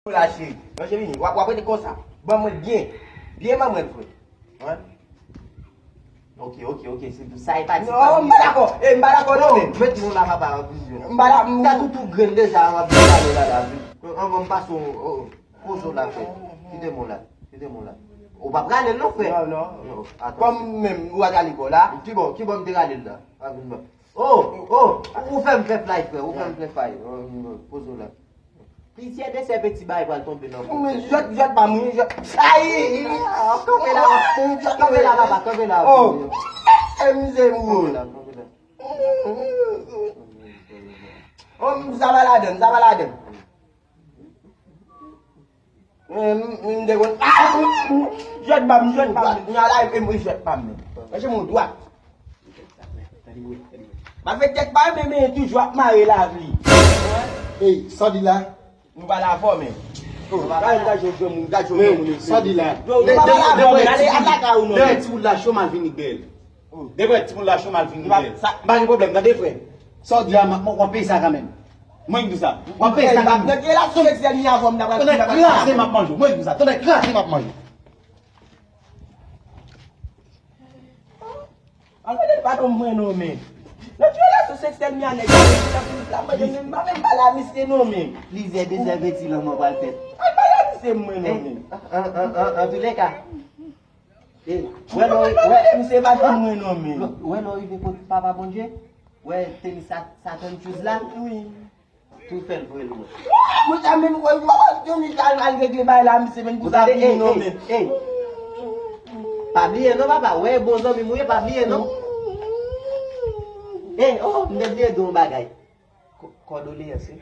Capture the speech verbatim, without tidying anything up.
La cheri. Non, cheri, w ap, w ap rete konsa. Ban mwen byen. Byen ban mwen l, frè. Wen. Ok, ok, ok. Se pou sa e pati. Non, m pa dakò. E, m pa dakò non, men. Met moun la, papa, an prizon. M pa la, m ka tou tou grenn deja, m ap di pale la, la. An, an, m pase w, o, o. Poze w la, frè. Kite moun la. Kite moun la. Ou pa prale non, frè. Non, non. Non, atann. Kòm menm, ou al rale kò la. Ki bò, ki bò m te rale l la? Pa vin bò. Oh, oh, ou fè m fè fly, frè, ou fè m fè fly. Oh, poze w la. Plizyè desè peti bagay pral tonbe nan kò. Mwen jwèt, jwèt pa mwen, jwèt. Ayi! Ah, kanpe la, kanpe la, papa, kanpe la. Oh! E mizè m. Kanpe la, kanpe la. Oh, m sa va ladann, sa va ladann. M, m, m te konn. Ah, m, m, jwèt pa m, jwèt pa m. Nan la, e mwen jwèt pa m. Manje mwen dwat. Pa fè tèt pa men, men toujou ap mare lavi. Ey, sa w di la? Nou pa la fò, men. Gade, gade, jwenn moun, gade, jwenn moun. Sa w di la? Yo, nou pa la fò, men. Ale, ale lakay ou non. Dèyè timoun la cho, m al vini bèl. Dèyè timoun la cho, m al vini bèl. M pa gen pwoblèm, tande, frè. Sa w di a, m ap, w ap peye sa kanmenm. Mwen ki di sa. W ap peye sa kanmenm. Nan ki relasyon seksyèl ni avè m, n ap... Tande kraze m ap manje. Mwen ki di sa. Tande kraze m ap manje. Al mande l padon mwen non, men. Nan ki relasyon seksyèl ni a nèg la, men, men, m pa menm pale a misye non, men. Plizyè dezèveti lanmò pral fèt. Al pale a misye mwen non, men. An, an, an, an, antoulèka. E, wè lè w, wè, misye pa tann mwen non, men. Wè lè w rive kot Papa Bondye, wè tenis sa, Satan Shoes la. Wi. Tou fè l voye l mwen. Mwen sa menm, wè, wè, wè, Johnny al, al regle bagay la, misye menm pou sa fini non, men. Ey, ey. Pa bliye non, papa. Wè, bon zanmi m ou ye, pa bliye non. Ey, oh, m te bliye di w yon bagay. Ko-, kondoleyans, wi.